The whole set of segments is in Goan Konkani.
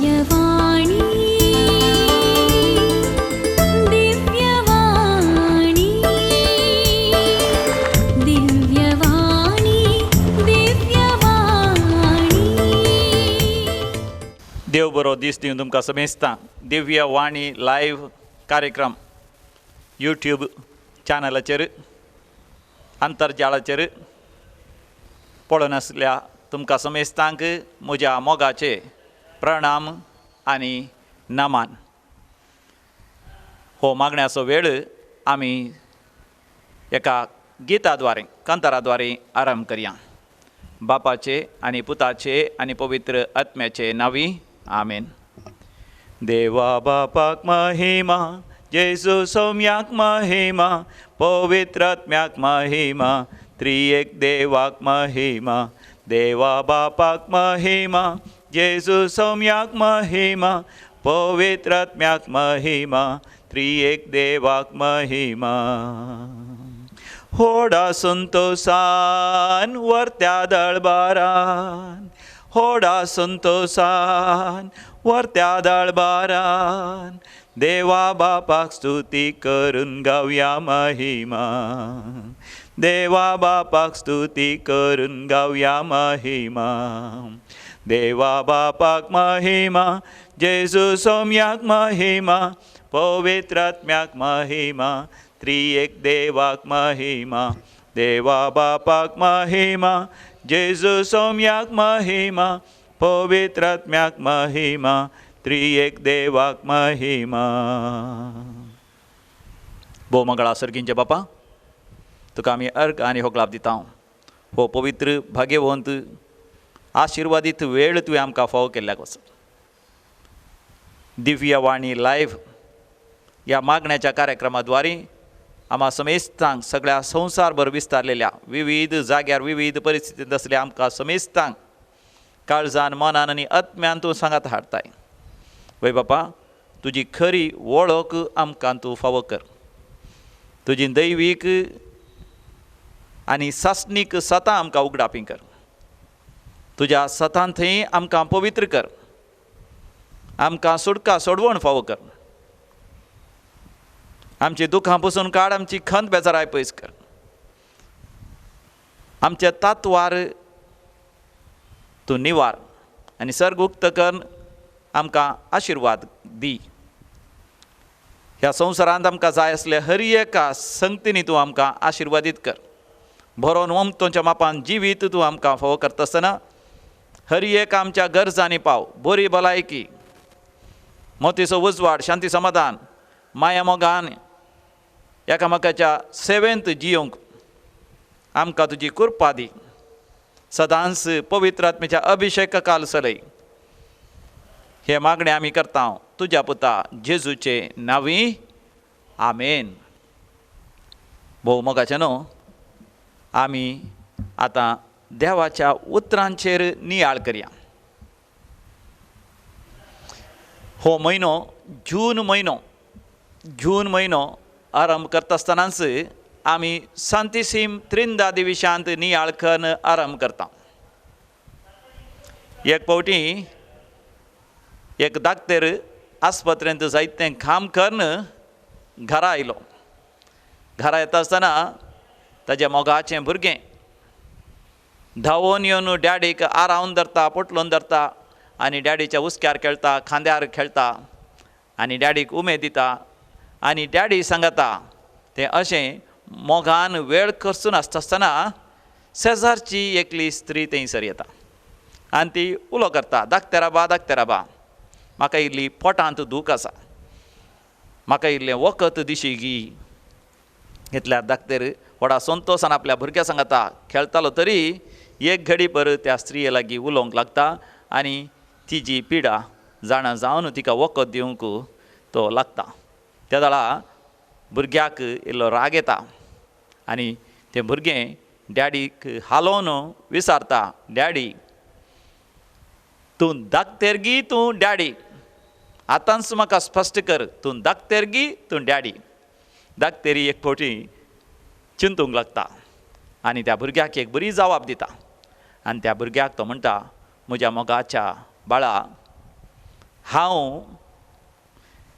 दिव्यवाणी दिव्यवाणी दिव्यवाणी दिव्यवाणी। देव बरो दीस दिवन तुमकां समेस्तां दिव्यवाणी लायव्ह कार्यक्रम यूट्यूब चॅनलाचेर आंतरजालाचेर पळोवन आसल्या तुमकां समेस्तांक म्हज्या मोगाचे प्रणाम आनी नमान। हो मागण्याचो वेळ आमी एका गीता द्वारे कांतारा द्वारे आरंभ करया। बापाचे आनी पुताचे आनी पवित्र आत्म्याचे नांवी आमेन। देवा बापाक महिमा, जेजू सौम्याक महिमा, पवित्र आत्म्याक महिमा, त्रिएक देवाक महिमा। देवा बापाक महिमा, जेजू सौम्याक महिमा, पवित्र आत्म्याक महिमा, त्रिएक देवाक महिमा। होडा संतोसान वरत्या दळबारान, होडा संतोसान वरत्या दळबारान, देवा बापाक स्तुती करून गावया महिमा, देवा बापाक स्तुती करून गावया महिमा। देवा बापाक महिमा, जेजू सौम्याक महिमा, पवित्र आत्म्याक महिमा, त्रिएक देवाक महिमा। देवा बापाक महिमा, जेजू सौम्याक महिमा, पवित्र आत्म्याक महिमा, त्रिएक देवाक महिमा। भोव मंगळा सर्गींचे बापा, तुका आमी अर्घ आनी होगलाप दिता। हो पवित्र भाग्यवंत आशिर्वादीत वेळ तुवें आमकां फावो केल्ल्याक वचत। दिव्यवाणी लायव्ह ह्या मागण्याच्या कार्यक्रमा द्वारे आम्हा समेस्तांक सगळ्या संवसारभर विस्तारलेल्या विविध जाग्यार विविध परिस्थितींत आसल्या आमकां समेस्तांक काळजान मनान आनी आत्म्यान तूं सांगात हाडताय। वय बापा, तुजी खरी वळख आमकां तूं फावो कर। तुजी दैवीक आनी सासणीक सतां आमकां उगडापी कर। तुज्या सतान थंय आमकां पवित्र कर। आमकां सुटका सोडवण फावो कर। आमची दुखां पसून काड, आमची खंत बेजाराय पयस कर। आमच्या तात्वार तूं निवार आनी सर्ग उक्त कर, आमकां आशिर्वाद दी। ह्या संवसारांत आमकां जाय आसले हर एका संगतींनी तूं आमकां आशिर्वादीत कर। भरोन ओमतोच्या मापान जिवीत तूं आमकां फावो करता आसतना हर एक आमच्या गरजांनी पाव, बरी भलायकी, मोतीचो उजवाड, शांती समाधान, माया मोगान एकामेकाच्या सेवेंत जियोंक आमकां तुजी कृपा दी। सदांच पवित्र आत्म्याच्या अभिषेक काल सलय। हे मागणें आमी करता तुज्या पुता जेजूचे नांवी, आमेन। भोव मोगाचें न्हू, आमी आतां देवाच्या उतरांचेर नियाळ करया। हो म्हयनो जून म्हयनो, जून म्हयनो आरंभ करता आसतनाच आमी सांतिसीम त्रिंदादी विशांत नियाळ करून आरंभ करता। एक फावटी एक दाक्तेर आस्पत्रेंत जायतें काम करून घरा आयलो। घरा येता आसतना ताज्या मोगाचें भुरगें धांवून येवन डॅडीक आरावन धरता, पोटलून धरता आनी डॅडीच्या हुस्क्यार खेळटा, खांद्यार खेळटा आनी डॅडीक उमेद दिता आनी डॅडी सांगता तें अशें मोगान वेळ करसून आसता आसतना शेजारची एकली स्त्री थंयसर येता आनी ती उलो करता, दाक्तेराबा, दाक्तेराबा, म्हाका इल्ली पोटांत दूख आसा, म्हाका इल्लें वखद दिशी गी। इतल्यार दाक्तेर व्हडा संतोसान आपल्या भुरग्या सांगता खेळटालो तरी एक घडी पर त्या स्त्रिये लागीं उलोवंक लागता आनी तिजी पिडा जाणा जावन तिका वखद दिवंक तो लागता। त्या वेळा भुरग्याक इल्लो राग येता आनी तें भुरगें डॅडीक हालोवन विचारता, डॅडी तूं दाक्तेर गी तूं डॅडी, आतांच म्हाका स्पश्ट कर, तूं दाक्तेर गी तूं डॅडी। दाक्तेरी एक फावटी चिंतूंक लागता आनी त्या भुरग्याक एक बरी जवाब दिता आनी त्या भुरग्याक तो म्हणटा, म्हज्या मोगाच्या बाळा, हांव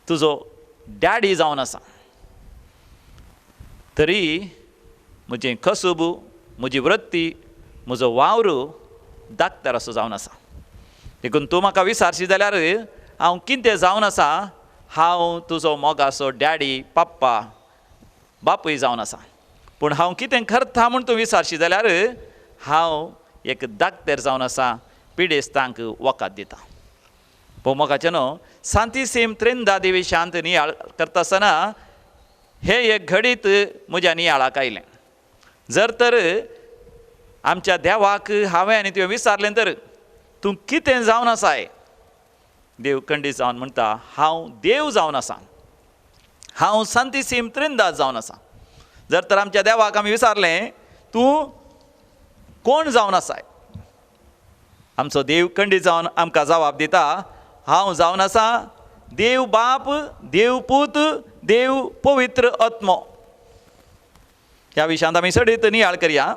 तुजो डॅडी जावन आसा, तरी म्हजें कसब, म्हजी वृत्ती, म्हजो वावर डाक्टर असो जावन आसा. देखून तूं म्हाका विचारशी जाल्यार हांव कितें जावन आसा, हांव तुजो मोगाचो डॅडी, पप्पा, बापूय जावन आसा. पूण हांव कितें करता म्हूण तूं विचारशी जाल्यार हांव एक डाक्टर जावन आसा, पिडेस्तांक वखद दिता. पळोवं मोगाचें न्हू, सांतिसीम त्रिंदादी विशांत नियाळ करता आसतना हें एक घडीत म्हज्या नियाळाक आयलें. जर तर आमच्या देवाक हांवें आनी तुवें विचारलें तर तूं कितें जावन आसाय, देव खंडीत जावन म्हणटा हांव देव जावन आसा, हांव सांतिसीम त्रिंदाद जावन आसा. जर तर आमच्या देवाक आमी विचारलें तूं कोण जावन आसाय, आमचो देव खंडीत जावन आमकां जवाब दिता हांव जावन आसा देव बाप, देव पूत, देव पवित्र आत्मो. ह्या विशयांत आमी सडीत नियाळ करया.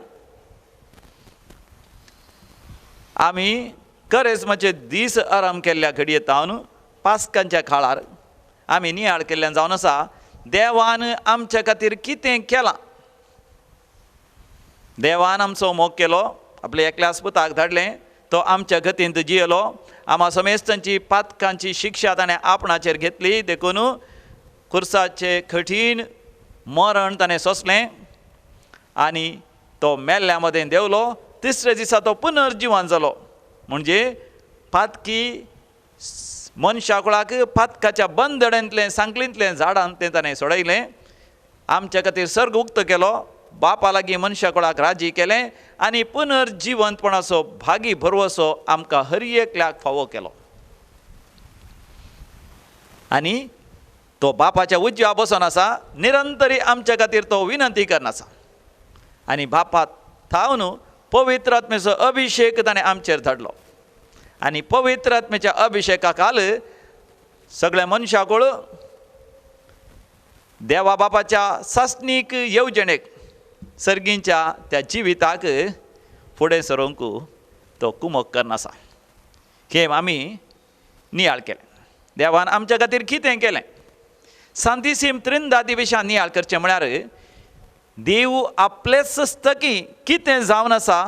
आमी करेजमाचे दीस आराम केल्ल्या घडये तावन पास्कांच्या काळार आमी नियाळ केल्ल्यान जावन आसा देवान आमच्या खातीर कितें केलां. देवान आमचो मोग केलो, आपल्या एकल्याच पुताक धाडलें, तो आमच्या गतींत जियेलो, आमा समेस्तांची पातकांची शिक्षा ताणें आपणाचेर घेतली, देखून खुर्साचें कठीण मरण ताणें सोंसलें आनी तो मेल्ल्या मदें देंवलो. तिसऱ्या दिसा तो पुनर्जिवन जालो. म्हणजे पातकी मनशाकुळाक पातकाच्या बंदड्यांतलें, सांकळींतलें, झाडांतलें ताणें सोडयलें, आमच्या खातीर सर्ग उक्तो केलो, बापा लागीं मनशाकुळाक राजी केलें आनी पुनर्जिवंतपणाचो भागी भरवसो आमकां हर एकल्याक फावो केलो. आनी तो बापाच्या उजव्या बसून आसा, निरंतरी आमच्या खातीर तो विनंती करना आसा. आनी बापा थावन पवित्र आत्म्याचो अभिशेक ताणें आमचेर धाडलो आनी पवित्र आत्म्याच्या अभिशेका काल सगळ्या मनशाकूळ देवा बापाच्या सासणीक येवजणेक, सर्गींच्या त्या जिविताक फुडें सरूंक तो कुमक करना आसा. हें आमी नियाळ केलें. देवान आमच्या खातीर कितें केलें. सांतिसीम त्रिंदादी विशयान नियाळ करचें म्हळ्यार देव आपलेच स्तकी कितें जावन आसा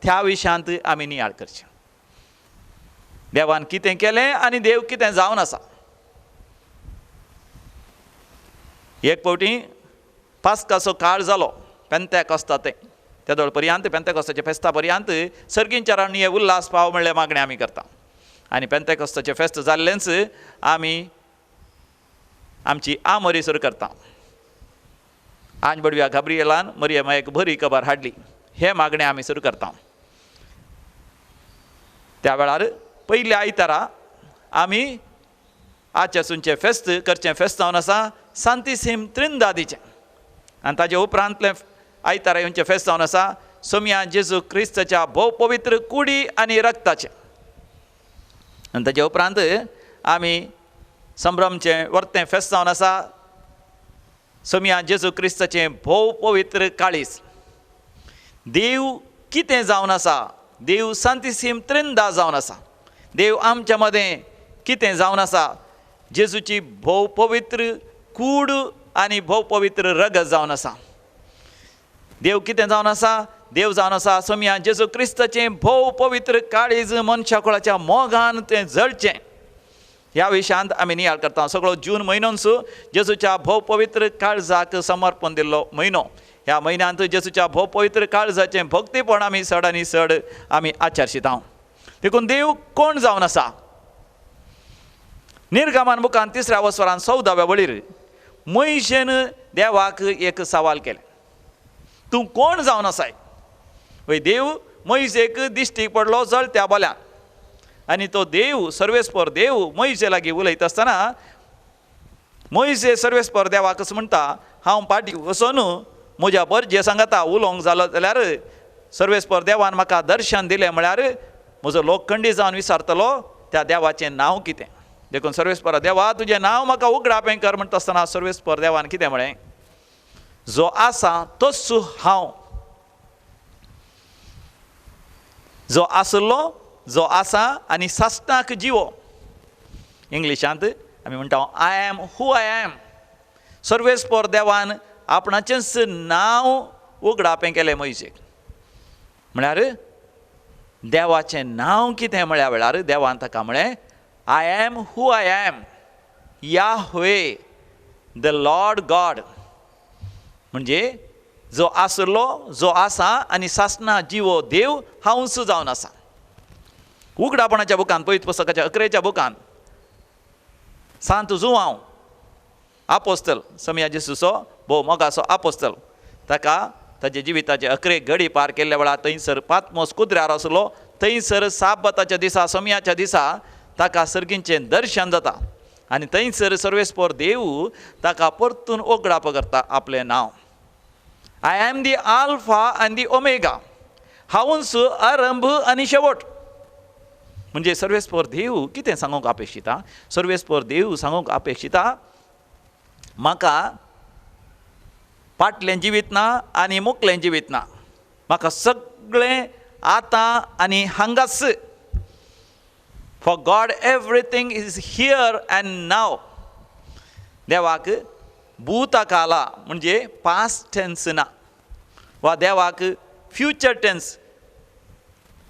त्या विशयांत आमी नियाळ करचें. देवान कितें केलें आनी देव कितें जावन आसा. एक फावटी पास्काचो काळ जालो, पेंतेकोस्ता तें तेदोळ पर्यंत, पेंतेकोस्ताच्या फेस्ता पर्यंत सर्गींच्या राणी हे उल्हास पाव म्हणलें मागणें आमी करता. आनी पेंतेकोस्ताचें फेस्त जाल्लेंच आमी आमची आमोरी सुरू करता. आंज बडव्या गाब्रिएलान मरियमायक बरी खबर हाडली हें मागणें आमी सुरू करता. त्या वेळार पयल्या आयतारा आमी आजच्या सुनचें फेस्त करचें फेस्त जावन आसा सांतिसीम त्रिंदादीचें. आनी ताजे उपरांतलें आयतारा येवचें फेस्त जावन आसा सोमया जेजू क्रिस्ताच्या भोव पवित्र कुडी आनी रक्ताचें. आनी ताजे उपरांत आमी संभ्रमचें वर्तें फेस्त जावन आसा सोमया जेजू क्रिस्ताचें भोव पवित्र काळीज. देव कितें जावन आसा, देव सांतिसीम त्रिंदा जावन आसा, देव आमच्या मदें कितें जावन आसा, जेजूची भोव पवित्र कूड आनी भोव पवित्र रगत जावन आसा. देव कितें जावन आसा, देव जावन आसा सोमया जेजू क्रिस्ताचें भोव पवित्र काळीज मनशाकुळाच्या मोगान तें जळचें. ह्या विशयांत आमी नियाळ करता. सगळो जून म्हयनोच जेजूच्या भोव पवित्र काळजाक समर्पण दिल्लो म्हयनो. ह्या म्हयन्यांत जेजूच्या भोव पवित्र काळजाचें भक्तीपण आमी चड आनी चड आमी आचरशिता. देखून देव कोण जावन आसा, निर्गमन बुकान 3 वसरान 14व्या वळीर मयशेन देवाक एक सवाल केलें, तूं कोण जावन आसाय. वय देव मयशेक दिश्टीक पडलो जळत्या बोल्यान आनी तो देव सर्वेस्पर देव मयशे लागीं उलयता आसतना मयशे सर्वेस्पर देवाकच म्हणटा हांव पाटी वचून म्हज्या बरजे सांगता उलोवंक जालो जाल्यार सर्वेस्पर देवान म्हाका दर्शन दिलें म्हळ्यार म्हजो लोक खंडी जावन विचारतलो त्या देवाचें नांव कितें. देखून सर्वेस्पर देवा तुजें नांव म्हाका उगडापें कर म्हणटा आसतना सर्वेस्पर देवान कितें म्हळें, जो आसा तोच हांव, जो आसलो, जो आसा आनी सासणाक जिवो. इंग्लिशांत आमी म्हणटा I am who I am. सर्वेस्पोर देवान आपणाचेंच नांव उगडापें केलें मोयजेक. म्हळ्यार देवाचें नांव कितें म्हळ्या वेळार देवान ताका म्हळें I am who I am, Yahweh the Lord God. म्हणजे जो आसलो, जो आसा आनी सासना जिवो देव हांवूच जावन आसा. उगडापणाच्या बुकान, पवित्र पुस्तकाच्या अकरेच्या बुकान सांत जुवांव आपोस्तल, समया जेसूचो भोव मोगाचो आपोस्तल, ताका ताच्या जिविताचे अकरे घडी पार केल्ल्या वेळार थंयसर पातमोस कुद्र्यार आसलो. थंयसर साबाताच्या दिसा, समयाच्या दिसा ताका सर्गींचें दर्शन जाता आनी थंयसर सर्वेस्पोर देव ताका परतून उगडाप करता आपलें नांव. I am the alpha and the omega, हांवूच आरंभ आनी शेवट. म्हणजे सर्वेस्पोर देव कितें सांगूंक अपेक्षिता? सर्वेस्पोर देव सांगूंक अपेक्षिता म्हाका फाटलें जिवीत ना आनी मुखलें जिवीत ना, म्हाका सगळें आतां आनी हांगाच. For God everything is here and now. देवाक भूतकाला म्हणजे पास्ट टेन्स ना, वा देवाक फ्युचर टेन्स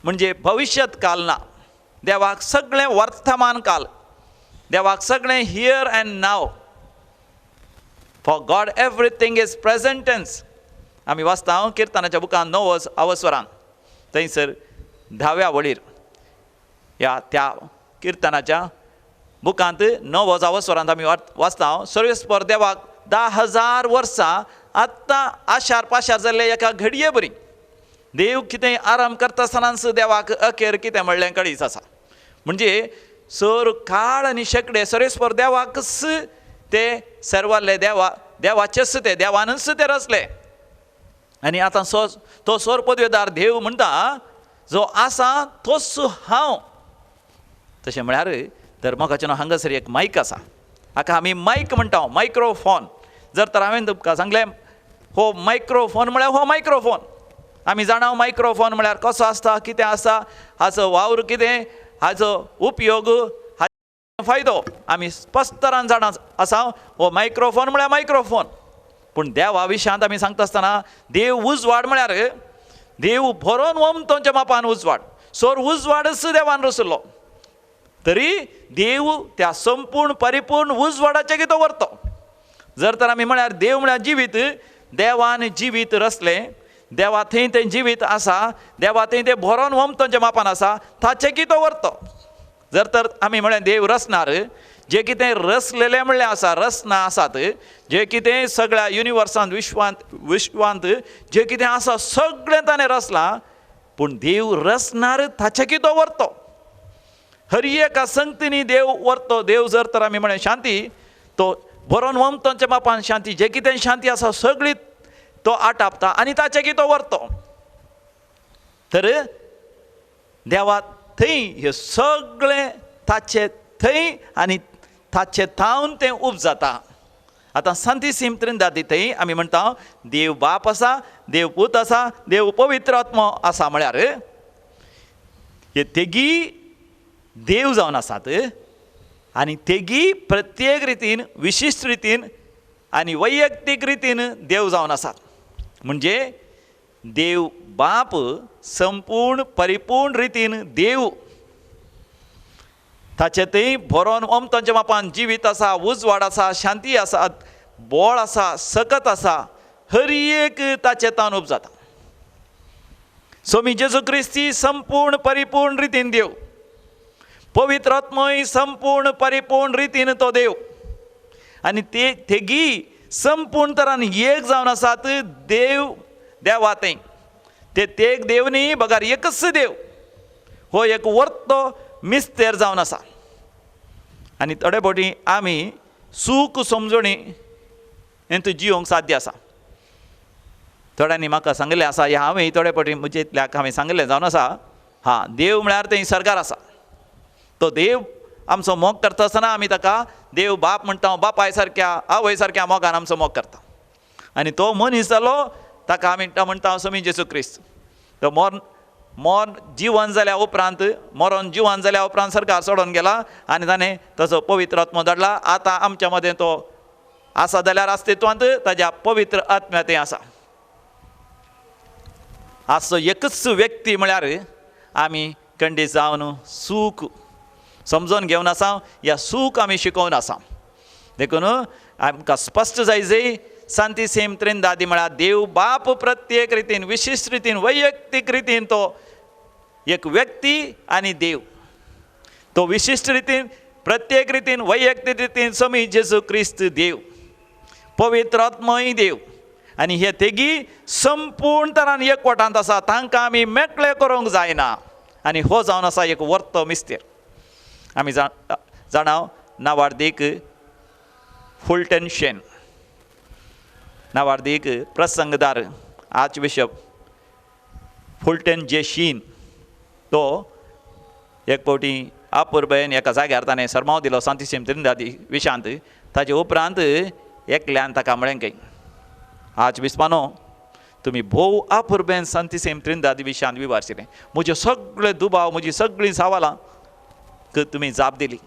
म्हणजे भविश्यत काल ना. देवाक सगळें वर्तमान काल, देवाक सगळें here and now. For God everything is present tense. आमी वाचता किर्तनाच्या बुकान 9 अवस्वरान, थंयसर 10व्या वळीर ह्या त्या किर्तनाच्या बुकांत 9 अवस्वरांत आमी वाचता सर्वेस्पर देवाक 10,000 वर्सां आत्तां आशार पाशार जाल्ले एका घडये बरी. देव कितें आराम करता आसतनाच देवाक अखेर कितें म्हणलें कळीच आसा. म्हणजे सर काळ आनी शेंकडे सर्वेस्पर देवाकच ते सर्वाल्ले देवा देवाचेच ते देवानच ते रचले. आनी आतां तो सोर पदवेदार देव म्हणटा जो आसा तोच हांव. तशें म्हळ्यार तर मोगाचें हांगासर एक मायक आसा, हाका आमी मायक म्हणटा, मायक्रोफोन. जर तर हांवें तुमकां सांगलें हो मायक्रोफोन म्हळ्यार हो मायक्रोफोन, आमी जाणा मायक्रोफोन म्हळ्यार कसो आसता, कितें आसा, हाचो वावर कितें, हाचो उपयोग, हाचो फायदो आमी स्पश्टरान जाणा आसा. हो मायक्रोफोन म्हळ्यार मायक्रोफोन. पूण देवा विशयांत आमी सांगता आसतना देव उजवाड म्हळ्यार देव भरोन ओमतोच्या मापान उजवाड, सोर उजवाडच देवान रचलो तरी देव त्या संपूर्ण परिपूर्ण उजवाडाचें कितें व्हरतो. जर तर आमी म्हळ्यार देव म्हळ्यार जिवीत, देवान जिवीत रचलें, देवा थंय तें जिवीत आसा, देवा थंय तें भरोन ओमतोच्या मापान आसा, ताचें कितें व्हरतो. जर तर आमी म्हळ्यार देव रचणार, जे कितें रचलेलें म्हणलें आसा, रचना आसात, जे कितें सगळ्या युनिवर्सांत विश्वांत विश्वांत जे कितें आसा सगळें ताणें रचलां, पूण देव रचणार ताचें कितें व्हरतो. हर एका संगतींनी देव व्हरतो. देव जर तर आमी म्हळें शांती, तो भरोन ओमतोच्या मापान शांती, जे कितें शांती आसा सगळी तो आटापता आनी ताचें कितें व्हरतो. तर देवा थंय हे सगळें ताचे थंय आनी ताचे थावन तें उब जाता. आतां सांतिसीम त्रिंदादी थंय आमी म्हणटा देव बाप आसा, देव पूत आसा, देव पवित्र आत्मो आसा. म्हळ्यार हे तेगी देव जावन आसात आनी तेगी प्रत्येक रितीन, विशिश्ट रितीन आनी वैयक्तीक रितीन देव जावन आसात. म्हणजे देव बाप संपूर्ण परिपूर्ण रितीन देव, ताचे थंय भरोन ओमतोच्या मापान जिवीत आसा, उजवाड आसा, शांती आसा, बोळ आसा, सकत आसा, हर एक ताचे तान उब जाता. स्वामी जेजू क्रिस्ती संपूर्ण परिपूर्ण रितीन देव, पवित्र आत्मोय संपूर्ण परिपूर्ण रितीन तो देव, आनी ते तेगी संपूर्ण तरान एक जावन आसात देव देवा थंय. ते तेग देव न्ही बगर एकच देव, हो एक वर्तो मिस्तेर जावन आसा. आनी थोडे फावटी आमी सूख समजणी हें जियोंक साध्य आसा. थोड्यांनी म्हाका सांगिल्लें आसा, ह्या हांवें थोडे फावटी म्हजे इतल्याक हांवें सांगिल्लें जावन आसा, हां देव म्हळ्यार थंय सरकार आसा, तो देव आमचो मोग करता आसतना आमी ताका देव बाप म्हणटा, बापाय सारक्या आवय सारक्या मोगान आमचो मोग करता. आनी तो मनीस जालो ताका आमी म्हणटा स्वामी जेजू क्रिस्त. तो मरण मरण जिवन जाल्या उपरांत, मरण जिवन जाल्या उपरांत सरकार सोडून गेला आनी ताणें ताचो पवित्र आत्मो धाडला. आतां आमच्या मदें तो आसा जाल्यार अस्तित्वांत ताज्या पवित्र आत्म्या तें आसा. आसचो एकूच व्यक्ती म्हळ्यार आमी कंडी जावन सूख समजून घेवन आसा, ह्या सूख आमी शिकोवन आसा. देखून आमकां स्पश्ट जाय जाय सांतिसीम त्रिंदादी म्हळ्यार देव बाप प्रत्येक रितीन, विशिश्ट रितीन, वैयक्तीक रितीन तो एक व्यक्ती आनी देव तो विशिश्ट रितीन, प्रत्येक रितीन, वैयक्तीक रितीन समी जेजू क्रिस्त देव, पवित्र आत्मोय देव आनी हे तेगी संपूर्ण तरान एकवटांत आसा. तांकां आमी मेकळे करूंक जायना आनी हो जावन आसा एक वर्तो मिस्तेर. आमी जाणाव नावार्दीक फुलटन शेन, नावार्दीक प्रसंगदार आर्चबिशप फुलटन जे शीन तो एक फावटी आपुरबेन एका जाग्यार ताणें सरमाव दिलो सांतिसीम त्रिंदादी विशांत. ताजे उपरांत एकल्यान ताका म्हळें खंय, आर्चबिस्पानो तुमी भोव आपुरबेन सांतिसीम त्रिंदादी विशांत विवारशिलें, म्हजे सगळे दुबाव, म्हजी सगळीं सवालां तुमी जाप दिली,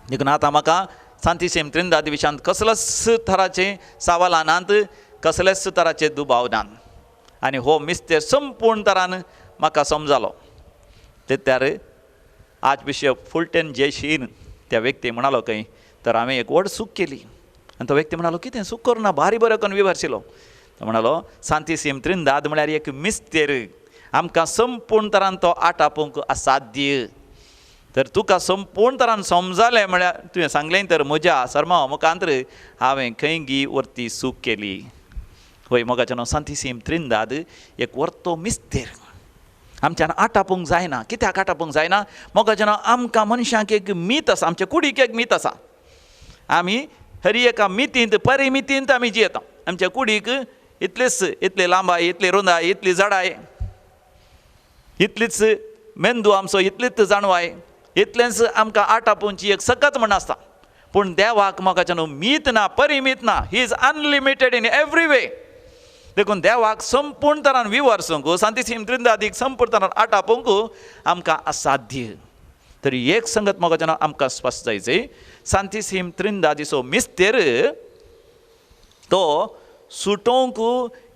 देखून आतां म्हाका सांतिसीम त्रिंदादी विशांत कसलेच थराचे सवालां नात, कसलेच तराचे दुबाव नात आनी हो मिस्तेर संपूर्ण तरान म्हाका समजालो. तेत्यार आर्चबिशप फुलटन जे शीन त्या व्यक्ती म्हणालो खंय, तर हांवें एक व्हड चूक केली. आनी तो व्यक्ती म्हणालो, कितें चूक करुना, भारी बरो करून विवर्शिलो. तो म्हणालो, सांतिसीम त्रिंदाद म्हळ्यार एक मिस्तेर, आमकां संपूर्ण तरान तो आटापूंक असाध्य. तर तुका संपूर्ण तरान समजालें म्हळ्यार तुवें सांगलें तर म्हज्या सरमाव मुखांतर हांवें खंय गी वर्ती चूक केली. हय मोगाच्यानो, सांतिसीम त्रिंदाद एक वर्तो मिस्तेर, आमच्यान आटापूंक जायना. कित्याक आटापूंक जायना मोगाच्यानो? आमकां मनशांक एक मीत आसा, आमच्या कुडीक एक मीत आसा. आमी हरी एका मितींत, परिमितींत आमी जियेता. आमच्या कुडीक इतलीच, इतली लांबाय, इतली रुंदाय, इतली जडाय, इतलीच मेंदू आमचो, इतलीच जाणवाय, इतलेंच आमकां आटापूंची एक सकत म्हण आसता. पूण देवाक मोगाच्यानो मीत ना, परिमीत ना. He is unlimited in every way. देखून देवाक संपूर्ण तरान विवर्सूंक, सांतिसीम त्रिंदादीक संपूर्ण तरान आटापूंक आमकां असाध्य. तरी एक संगत मोगाच्यानो आमकां स्पश्ट जाय जाय, सांतिसीम त्रिंदादीचो मिस्तेर तो सुटोवंक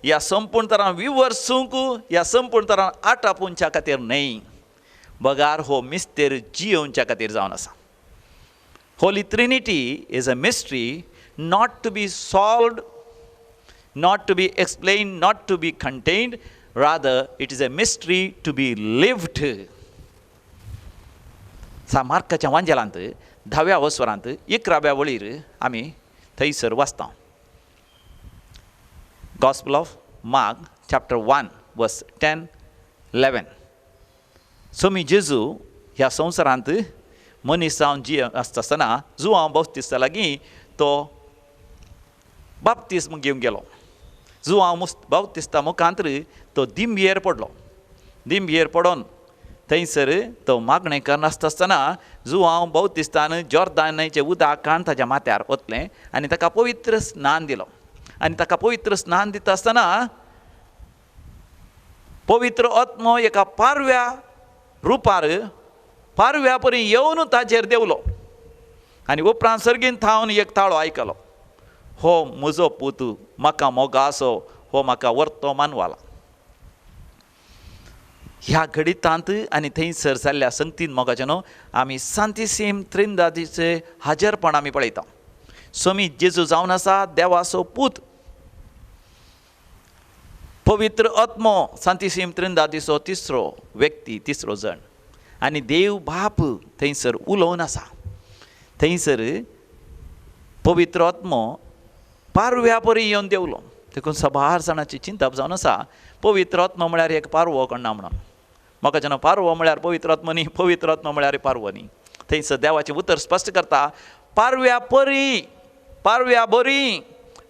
ह्या संपूर्ण तरान विवर्सूंक ह्या संपूर्ण तरान आटापूंच्या खातीर न्हय, बगार हो मिस्तेर जियोवच्या खातीर जावन आसा. Holy Trinity is a mystery not to be solved, not to be explained, not to be contained, rather it is a mystery to be lived. सा मार्काच्या वांजेलांत 10व्या वसरांत 11व्या वळीर आमी थंयसर वाचता. Gospel of Mark chapter 1 verse 10 11. Swami जेजू ह्या संवसारांत मनीस जावन जी आसता आसतना जुवांव बाप्तिस्ता लागीं तो बाप्तिस्म घेवंक गेलो. जुवांव बाप्तिस्ता मुखांतर तो दिंबयेर पडलो. दिंबयेर पडोन थंयसर तो मागणें करनासता आसतना जुवांव बाप्तिस्तान जॉर्दान न्हंयचें उदक काण ताज्या माथ्यार ओतलें आनी ताका पवित्र स्नान दिलो. आनी ताका पवित्र स्नान दिता आसतना पवित्र आत्मो एका पारव्या रुपार पारव्या परी येवन ताजेर देंवलो आनी उपरांत सर्गीन थावन एक ताळो आयकलो, हो म्हजो पूत, म्हाका मोगासो, हो म्हाका वर्तो मानवाला. ह्या घडितांत आनी थंयसर जाल्ल्या संगतीन मोगाचें न्हू आमी सांतिसीम त्रिंदादीचें हाजरपण आमी पळयता. स्वामी जेजू जावन आसा देवाचो पूत, पवित्र आत्मो सांतिसीम त्रिंदादीचो तिसरो व्यक्ती, तिसरो जण, आनी देव बाप थंयसर उलोवन आसा. थंयसर पवित्र आत्मो पारव्या परी येवन देंवलो. देखून सबार जाणाची चिंतप जावन आसा पवित्र आत्मो म्हळ्यार एक पारवो कोण ना म्हणून. म्हाका जेन्ना पारवो म्हळ्यार पवित्र आत्मो न्ही, पवित्र आत्मो म्हळ्यार पारवो न्ही. थंयसर देवाचें उतर स्पश्ट करता, पारव्या परी, पारव्या बरी,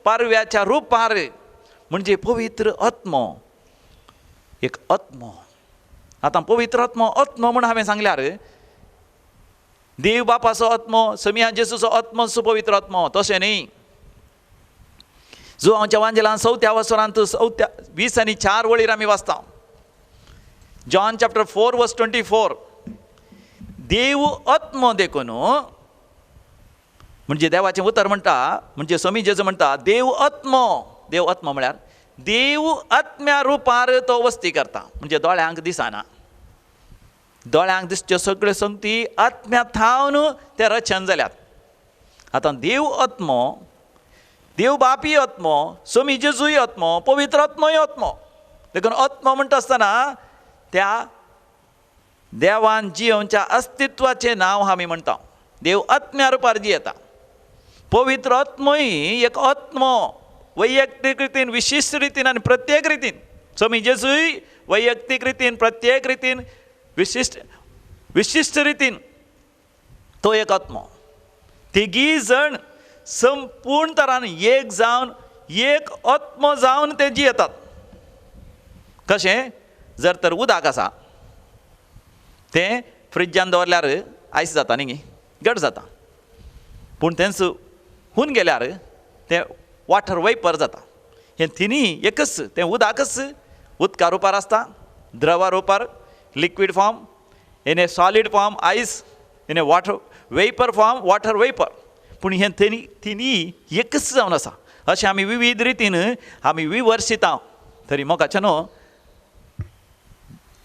पारव्याच्या रुपार, म्हणजे पवित्र आत्मो एक आत्मो. आतां पवित्र आत्मो आत्मो म्हण हांवें सांगल्यार देव बापाचो आत्मो, समिया जेजूचो आत्मो, सुपवित्र आत्मो, तशें न्ही. जुवांच्या वांजेलान 4व्या वसरांत 4 20 आनी 4 वळीर आमी वाचता. John chapter 4 verse 24. देव आत्मो देखून म्हणजे देवाचें उतर म्हणटा, म्हणजे स्वामी जेजू म्हणटा देव आत्मो. देव आत्मो म्हळ्यार देव आत्म्या रुपार तो वस्ती करता, म्हणजे दोळ्यांक दिसना, दोळ्यांक दिसच्यो सगळ्यो संगती आत्म्या थावन ते रचन जाल्यात. आतां देव आत्मो, देव बापी आत्मो, स्वामी जेजूय आत्मो, पवित्र आत्मोय आत्मो. देखून आत्मो म्हणटा आसतना त्या देवान जियोवच्या अस्तित्वाचें नांव आमी म्हणटा. देव आत्म्या रुपार जियेता. पवित्र आत्मोय एक आत्मो, वैयक्तीक रितीन, विशिश्ट रितीन आनी प्रत्येक रितीन. स्वामी जेजूय वैयक्तीक रितीन, प्रत्येक रितीन, विशिश्ट विशिश्ट रितीन तो एक आत्मो. तिगीय जण संपूर्ण तरान एक जावन, एक आत्मो जावन ते जियेतात. कशें? जर तर उदक आसा तें फ्रिजान दवरल्यार आयस जाता न्ही, घट जाता, पूण तेंच हून गेल्यार तें वॉटर वेपर जाता. हें तिनूय एकच, तें उदकच उदका रुपार आसता, द्रवा रुपार liquid form, in a solid form ice, in a water vapour form water vapour. पूण हें तिनूय एकच जावन आसा. अशें आमी विविध रितीन आमी विवर्सिता. तरी मोगाचें न्हू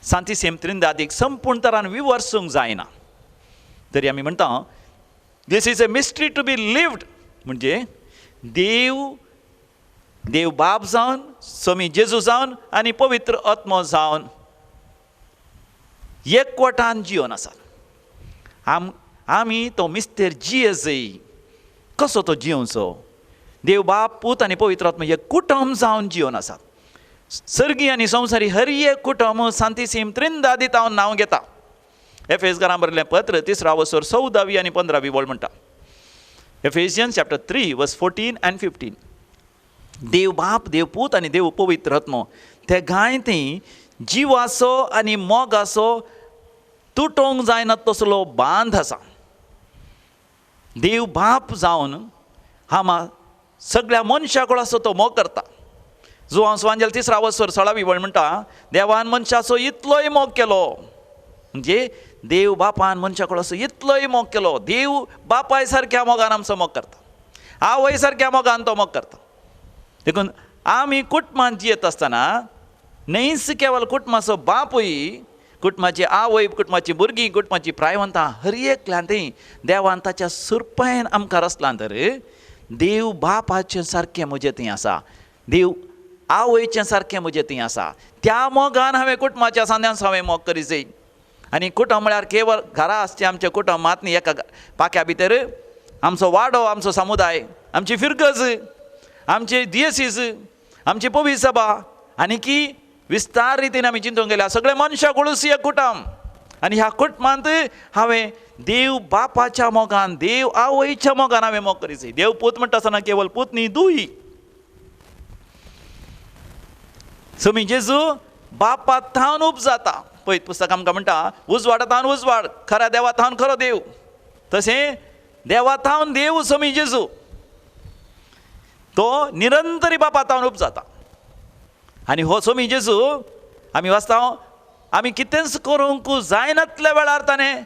सांतिसेम त्रिंदादीक संपूर्ण तरान विवर्सूंक जायना. तरी आमी म्हणटा this is a mystery to be lived. म्हणजे देव, देव बाप जावन, स्वामी जेजू जावन आनी पवित्र आत्मो जावन एकवटान जिवन आसात. आमी तो मिस्तेर जियेजय. कसो तो जियोवचो? देव बाप, पूत आनी पवित्र आत्मो एक कुटुंब जावन जिवन आसात. सर्गी आनी संवसारी हर एक कुटुंब सांतिसीम त्रिंदादी तावन नांव घेता. एफेसकारां बरयल्लें पत्र 3 वसर 14वी आनी 15वी वळ म्हणटा. Ephesians chapter 3 verse 14 and 15. देव बाप, देव पूत आनी देव पवित्र आत्मो ते गाय ती जिवाचो आनी मोगाचो तुटोंक जायना तसलो बांद आसा. देव बाप जावन हामा सगळ्या मनशा कडेन तो मोग करता. जुवांव स्वांजेल 3 वसर 16वी वळ म्हणटा देवान मनशाचो इतलोय मोग केलो. म्हणजे देव बापान मनशा कडेन इतलोय मोग केलो. देव बापाय सारक्या मोगान आमचो मोग करता, आवय सारक्या मोगान तो मोग करता. देखून आमी कुटुंबांत जियेत आसतना न्हयच केवल कुटुंबाचो बापूय, कुटुंबाची आवय, कुटुंबाची भुरगीं, कुटुंबाची प्रायवंतां हर एकल्यान थंय देवान ताच्या सुरपायन आमकां रचलां. तर देव बापाचें सारकें म्हजें थंय आसा, देव आवयचें सारकें म्हजें थंय आसा. त्या मोगान हांवें कुटुंबाच्या सांद्यान हांवें मोग करी जाय. आनी कुटुंब म्हळ्यार केवळ घरा आसचें आमचें कुटुंब मात न्ही, एका पाक्या भितर आमचो वाडो, आमचो समुदाय, आमची फिरगज, आमची दियसीस, आमची पवित्र सभा आनी की विस्तार रितीन आमी चिंतूंक गेल्या सगळे मनशां कुळूस एक कुटुंब. आनी ह्या कुटुंबांत हांवें देव बापाच्या मोगान, देव आवयच्या मोगान हांवें मोग करी जाय. देव पूत म्हणटा आसतना केवळ पूत न्ही, दुई. स्वामी जेजू बापा थावन उपजाता. पळयत पुस्तक आमकां म्हणटा उजवाडा थावन उजवाड, खऱ्या देवा थावन खरो देव, तशें देवा थावन देव स्वामी जेजू तो निरंतरी बापा थावन उपजाता. आनी हो स्वामी जेजू आमी वाचता आमी कितेंच करूंक जायनातल्या वेळार ताणें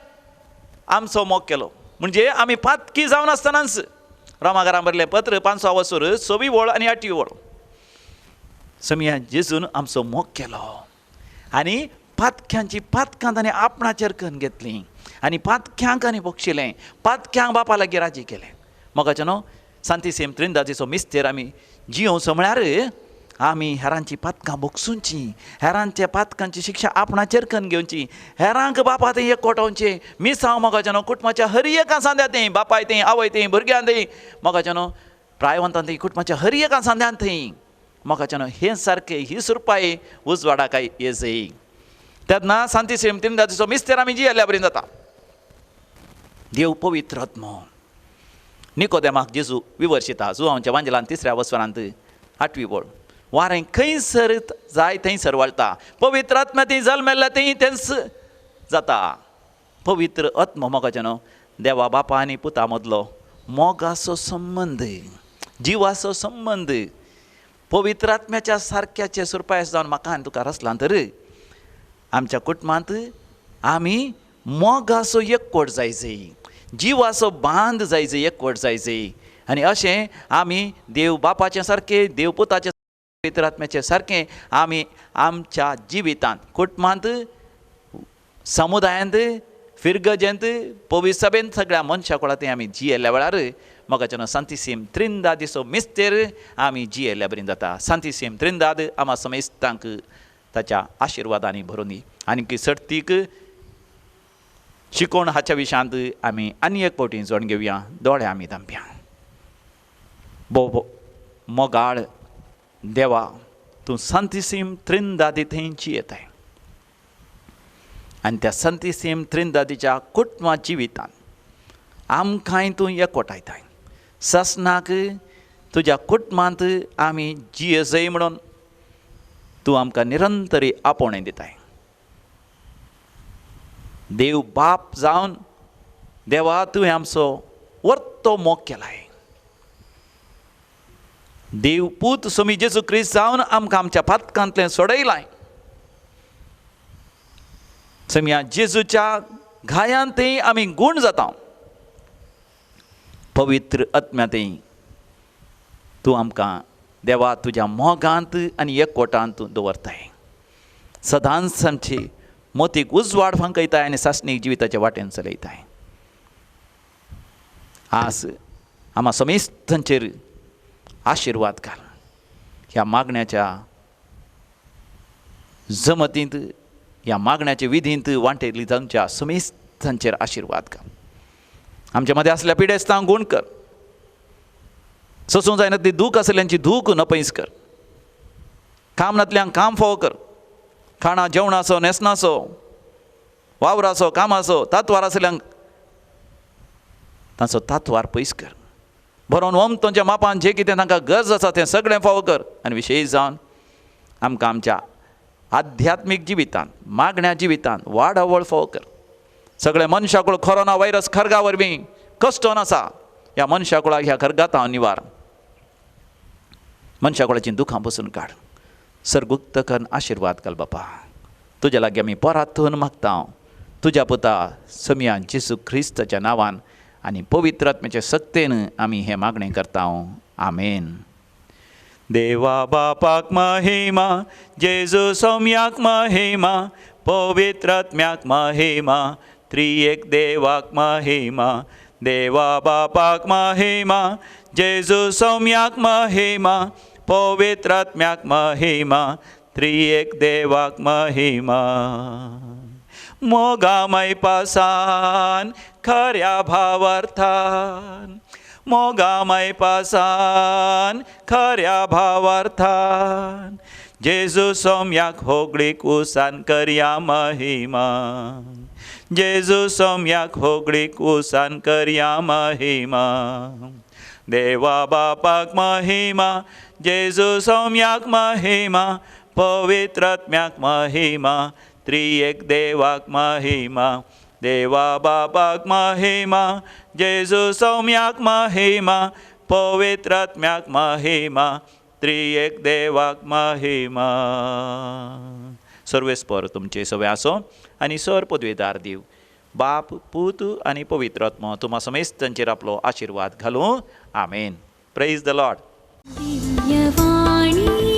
आमचो मोग केलो. म्हणजे आमी पातकी जावन आसतनाच. रोमाकारां बरयल्लें पत्र 5 वसर 6वी वळ आनी 8वी वळ. स्वामी जेजून आमचो मोग केलो आनी पातक्यांची पातकां ताणें आपणाचेर करून घेतलीं आनी पातक्यांक आनी बक्षिलें, पातक्यांक बापा लागीं राजी केलें. मोगाचें न्हू सांतिसेम त्रिंदादीचो मिस्तेर आमी जियोवचो म्हळ्यार आमी हेरांची पातकां भोगसुची, हेरांच्या पातकांची शिक्षा आपणाचेर करून घेवची, हेरांक बापा थंय एकवटावचें. मिसांव मोगाचें न्हू कुटुंबाच्या हर एका सांद्या थंय, बापाय थंय, आवय थंय, भुरग्यां थंय, मोगाचें न्हू प्रायवंतां थंय, कुटुंबाच्या हर एका सांद्यान थंय मोगाचें न्हू हें सारकें ही सुरपाय उजवाडा काय येजय. तेन्ना सांतिसेम त्रिंदादीचो मिस्तेर आमी जियेल्ल्या बरें जाता. देव पवित्र आत्मो निकोदेमाक जेजू विवर्शिता. जुवांच्या वांजेलान 3 वसरांत 8वी वळ. वारें खंयसर जाय थंयसर वळटा, पवित्र आत्म्या थंय जल्मेल्ल्या थंय तेंच जाता. पवित्र आत्मो मोगाचें न्हू देवा बापा आनी पुता मदलो मोगाचो संबंद, जिवाचो संबंद. पवित्र आत्म्याच्या सारक्याचे सुरपायस जावन म्हाका आनी तुका रचलां तर आमच्या कुटुंबांत आमी मोगाचो एकवट जाय जाय, जिवाचो बांद जाय जाय, एकवट जाय जाय. आनी अशें आमी देव बापाचें सारकें, देव पुताचें, पवित्र आत्म्याचें सारकें आमी आमच्या जिवितांत, कुटुंबांत, समुदायांत, फिरगजेंत, पवित्र सभेंत सगळ्या मनशा कुळांत आमी जियेल्ल्या वेळार मोगाच्यान सांतिसीम त्रिंदादीचो मिस्तेर आमी जियेल्ल्या बरीन जाता. सांतिसीम त्रिंदाद आमा समेस्तांक ताच्या आशिर्वादांनी भरून दी. आनीक सर्तीक शिकोवण हाच्या विशयांत आमी आनी एक फावटी जोड घेवया. दोळे आमी धांपया. भोव मोगाळ देवा, तूं सांतिसीम त्रिंदादी थंय जियेताय आनी त्या सांतिसीम त्रिंदादीच्या कुटुंबा जिवितान आमकांय तूं एकवटायताय. सासणाक तुज्या कुटुंबांत आमी जियेजय म्हणून तूं आमकां निरंतरी आपोवणें दिताय. देव बाप जावन देवा तुवें आमचो वर्तो मोग केलाय. देव पूत सोमी जेजू क्रिस्त जावन आमकां आमच्या पातकांतलें सोडयलाय. सोमया जेजूच्या घायांतय आमी गूण जाता. पवित्र आत्म्यांतय तूं आमकां देवा तुज्या मोगांत आनी एकवटांत दवरताय. सदांच आमची मोतीक उजवाड फांकयताय आनी सासणीक जिविताच्या वाटेन चलयताय. आज आमा समेस्तांचेर आशिर्वाद घाल. ह्या मागण्याच्या जमतींत, ह्या मागण्याच्या विधींत वांटेली तांच्या समेस्तांचेर आशिर्वाद घाल. आमच्या मदें आसल्या पिडेस्तांक गूण कर. सोसूंक जायना ती दूख आसल्यांची दूख नपयस कर. काम नातल्यांक काम फावो कर. खाणा जेवणाचो, न्हेसणाचो, वावराचो, कामाचो तातवार आसल्यांक तांचो तातवार पयस कर. बरोवन ओम तांच्या मापान जें कितें तांकां गरज आसा तें सगळें फावो कर. आनी विशेश जावन आमकां आमच्या आध्यात्मीक जिवितान, मागण्या जिवितान वाडावळ फावो कर. सगळे मनशाकुळ कोरोना व्हायरस खर्गा वरवीं कश्टोन आसा ह्या मनशाकुळाक ह्या खर्गात निवार. मनशाकुळाचीं दुखां बसून काड. सर्गुक्त करून आशिर्वाद घाल बापा. तुज्या लागीं आमी परातून मागता तुज्या पुता समिया जेजू क्रिस्ताच्या नांवान आनी पवित्र आत्म्याच्या सक्तेन आमी हें मागणें करता. आमेन. देवा बापाक महिमा, जेजू सोम्याक महिमा, पवित्र आत्म्याक महिमा, त्रिएक देवाक महिमा. देवा बापाक महिमा, जेजू सोम्याक महिमा, पवित्र आत्म्याक महिमा, त्रिएक देवाक महिमा. मोगामय पासान खऱ्या भावार्थान, मोगामय पासान खऱ्या भावार्थान, जेजू सोम्याक होगळीक उसान करया महिमा, जेजू सोम्याक होगळीक उसान करया महिमा. देवा बापाक महिमा, जेजू सोम्याक महिमा, पवित्र आत्म्याक महिमा, त्रिएक देवाक महिमा. देवा बापाक महिमा, जेजू सौम्याक महिमा, पवित्र आत्म्याक महिमा, त्रिएक देवाक महिमा. सर्वेस्पर तुमचे सवे आसो आनी सर पदवेदार देव बाप, पूत आनी पवित्र आत्मो तुमा समेस्तांचेर आपलो आशिर्वाद घालूं. आमेन. Praise the Lord. Divyavani.